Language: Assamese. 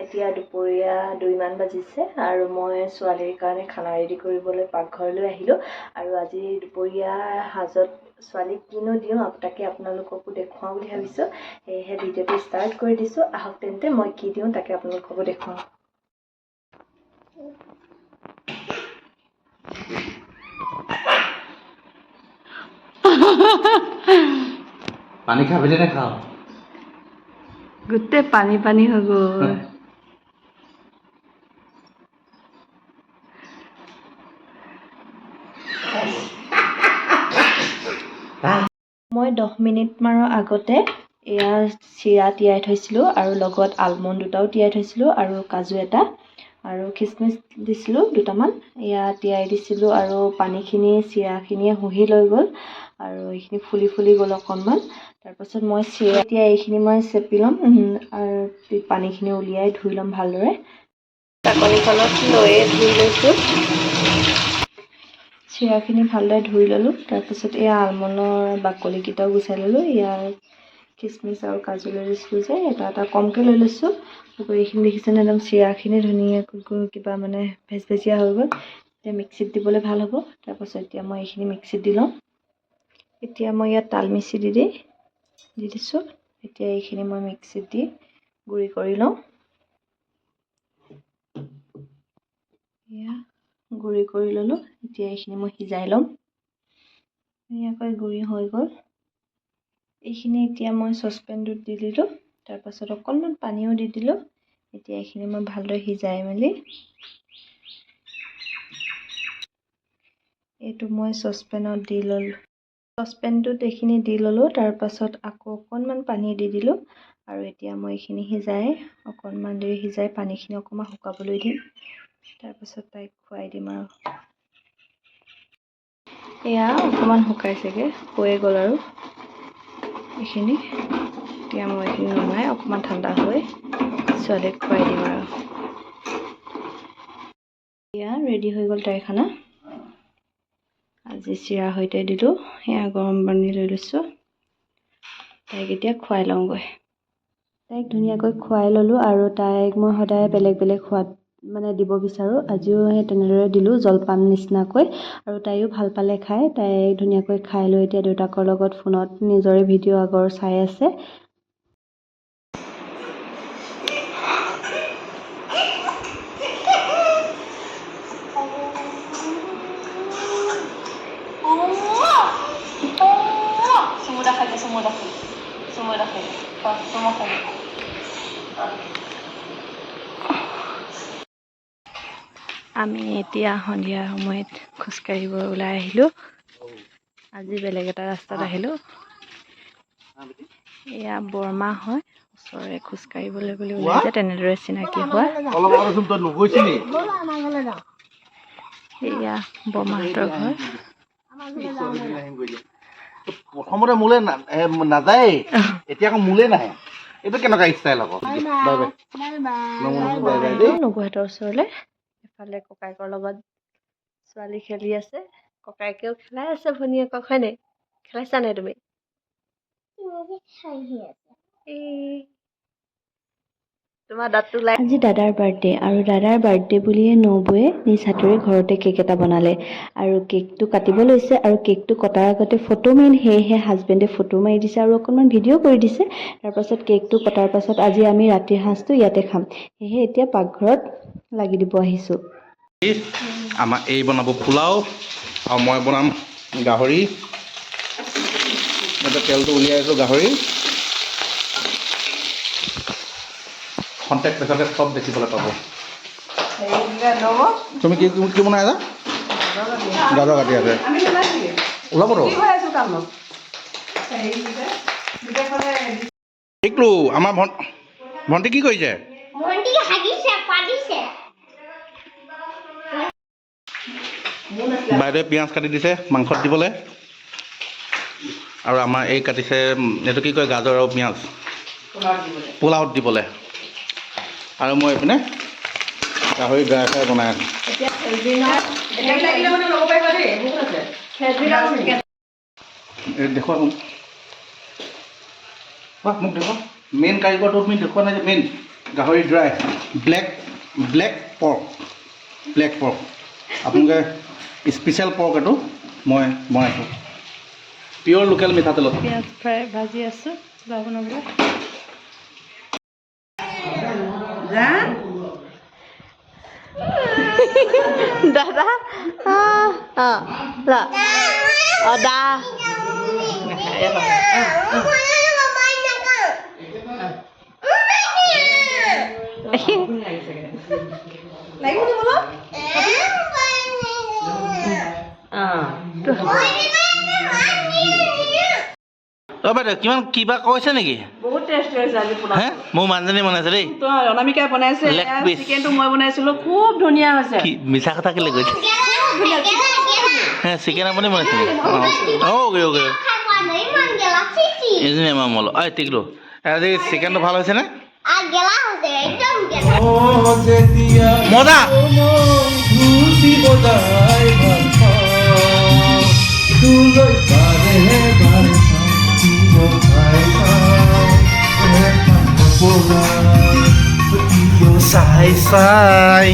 এতিয়া দুপৰীয়া 2মান বাজিছে আৰু মই ছোৱালীৰ কাৰণে খানা ৰেডি কৰিবলৈ পাকঘৰলৈ আহিলোঁ। আৰু আজি দুপৰীয়া সাজত ছোৱালীক কিনো দিওঁ, তাকে আপোনালোককো দেখুৱাওঁ বুলি ভাবিছোঁ। সেয়েহে ভিডিঅ'টো ষ্টাৰ্ট কৰি দিছোঁ। আহক তেন্তে, মই কি দিওঁ তাকে আপোনালোককো দেখুৱাওঁ। পানী খাবি নে খাওঁ? গোটেই পানী পানী হৈ গ'ল। মই 10 মিনিটমানৰ আগতে এয়া চিৰা তিয়াই থৈছিলোঁ আৰু লগত আলমণ্ড দুটাও তিয়াই থৈছিলোঁ আৰু কাজু এটা আৰু খিচমিচ দিছিলোঁ দুটামান। এয়া তিয়াই দিছিলোঁ আৰু পানীখিনি চিৰাখিনিয়ে শুহি লৈ গ'ল আৰু এইখিনি ফুলি ফুলি গ'ল অকণমান। তাৰপাছত মই চিৰা এতিয়া এইখিনি মই চেপি ল'ম আৰু পানীখিনি উলিয়াই ধুই ল'ম ভালদৰে। চাকনিখনত লৈয়ে ধুই লৈছোঁ। চিৰাখিনি ভালদৰে ধুই ল'লোঁ। তাৰপাছত এই আলমণ্ডৰ বাকলিকেইটাও গুচাই ল'লোঁ। ইয়াৰ খিচমিচ আৰু কাজু লৈ লৈছিলোঁ যে, এটা এটা কমকৈ লৈ লৈছোঁ। তাৰপৰা এইখিনি দেখিছেনে, একদম চিৰাখিনি ধুনীয়াকৈ কিবা মানে ভেজভেজীয়া হৈ গ'ল। এতিয়া মিক্সিত দিবলৈ ভাল হ'ব। তাৰপাছত এতিয়া মই এইখিনি মিক্সিত দি লওঁ। এতিয়া মই ইয়াত তাল মিচি দি দি দি দিছোঁ। এতিয়া এইখিনি মই মিক্সিত দি গুড়ি কৰি লওঁ। এয়া গুড়ি কৰি ল'লোঁ। এতিয়া এইখিনি মই সিজাই ল'ম। ধুনীয়াকৈ গুড়ি হৈ গ'ল। এইখিনি এতিয়া মই চচপেনটোত দি দিলোঁ। তাৰপাছত অকণমান পানীও দি দিলোঁ। এতিয়া এইখিনি মই ভালদৰে সিজাই মেলি এইটো মই চচপেনত দি ল'লোঁ। চচপেনটোত এইখিনি দি ল'লোঁ। তাৰপাছত আকৌ অকণমান পানী দি দিলোঁ আৰু এতিয়া মই এইখিনি সিজাই, অকণমান দেৰি সিজাই পানীখিনি অকণমান শুকাবলৈ দিম। তাৰপাছত তাইক খুৱাই দিম। আৰু এয়া অকণমান শুকাইছেগৈ, হৈয়ে গ'ল। আৰু এইখিনি এতিয়া মই এইখিনি নমাই অকণমান ঠাণ্ডা হৈ ছোৱালীক খুৱাই দিম। আৰু এয়া ৰেডি হৈ গ'ল তাইৰ খানা। আজি চিৰা সৈতে দিলোঁ। এয়া গৰম পানী লৈ লৈছোঁ। তাইক এতিয়া খুৱাই লওঁগৈ। তাইক ধুনীয়াকৈ খুৱাই ল'লোঁ আৰু তাইক মই সদায় বেলেগ বেলেগ সোৱাদ মানে দিব বিচাৰোঁ। আজিও সেই তেনেদৰে দিলোঁ, জলপান নিচিনাকৈ, আৰু তাইও ভাল পালে খাই। তাই ধুনীয়াকৈ খাই লৈ এতিয়া দেউতাকৰ লগত ফোনত নিজৰে ভিডিঅ' আগৰ চাই আছে। চুমু এটা খাই দে, চুমু এটা খাই দে, চুমু এটা খাই দে, চুমু খাই দে। আমি এতিয়া সন্ধিয়া সময়ত খোজকাঢ়িব ওলাই আহিলোঁ। আজি বেলেগ এটা ৰাস্তাত আহিলোঁ। এয়া বৰমা হয়, ওচৰৰে। খোজকাঢ়িবলৈ বুলি ওলাই যায়, তেনেদৰে চিনাকি হোৱা। অলপ আগতে তই নগৈছিলি। এয়া বৰমাহঁতৰ ঘৰ। প্ৰথমতে মোলে নাযায়, এতিয়া আকৌ মোলে নাহে। এইটো কেনেকুৱা ষ্টাইল আকৌ? বাই বাই, বাই বাই দেই। নবৌহঁতৰ ওচৰলৈ। এফালে ককায়েকৰ লগত ছোৱালী খেলি আছে, ককায়েকেও খেলাই আছে ভনীয়েকক, হয় নাই? খেলাইছা নাই তুমি? এই তোমাৰ দাঁতটো ওলাই। আজি দাদাৰ বাৰ্থডে আৰু দাদাৰ বাৰ্থডে বুলিয়ে নবৌয়ে নিজ হাতেৰে ঘৰতে কেক এটা বনালে আৰু কেকটো কাটিব লৈছে। আৰু কেকটো কটাৰ আগতে ফটো মেইন, সেয়েহে হাজবেণ্ডে ফটো মাৰি দিছে আৰু অকণমান ভিডিঅ' কৰি দিছে। তাৰপাছত কেকটো কটাৰ পাছত আজি আমি ৰাতিৰ সাঁজটো ইয়াতে খাম, সেয়েহে এতিয়া পাকঘৰত লাগি দিব আহিছোঁ। আমাৰ এই বনাব পোলাও আৰু মই বনাম গাহৰি। ইয়াতে তেলটো উলিয়াই আছোঁ গাহৰি। খন্তেক পিছতে চব দেখিবলৈ পাব। তুমি কি কি বনাই আছা? গাজৰ কাটি আছে। ওলাবতো। শিকলো। আমাৰ ভণ্টি কি কৰিছে? ভণ্টি হাগিছে, পাতিছে। বাইদেৱে পিঁয়াজ কাটি দিছে মাংসত দিবলৈ আৰু আমাৰ এই কাটিছে এইটো কি কয়, গাজৰ আৰু পিঁয়াজ পোলাওত দিবলৈ। আৰু মই এইপিনে গাহৰি ড্ৰাই ফ্ৰাই বনাই আছোঁ। লাগিলে মানে ল'ব পাৰিবা দেই, বহুত আছে। এই দেখুওৱা মোক। বাহ, মোক দেখুওৱা। মেইন কাৰিকৰটো তুমি দেখুওৱা নাই যে মেইন। গাহৰি dry, black pork, black pork. আপোনালোকে স্পেচিয়েল পৰ্ক এইটো মই বনাইছোঁ পিয়'ৰ লোকেল মিঠাতেলত। পিঁয়াজ ফ্ৰাই ভাজি আছোঁ পোলাও বনাবলৈ। দাদা, অঁ ল, অঁ দা। অ' বাইদেউ, কিমান কিবা কৈছে নেকি? বহুত টেষ্টি হৈছে আজি পোলাও। হে, মোৰ মানুহজনী বনাইছে দেই। তো অনামিকাই বনাইছে। Leg piece. চিকেনটো মই বনাইছিলোঁ, খুব ধুনীয়া হৈছে। কি মিছা কথা কেলৈ কৈছে হে? চিকেন আপুনি বনাইছে নেকি? অঁ, অ'কে অ'কে। এইজনী আমাৰ মল ঐ টিকলু। আজি চিকেনটো ভাল হৈছেনে? গেলা হৈছে, একদম গেলা। মজা। চাই চাই।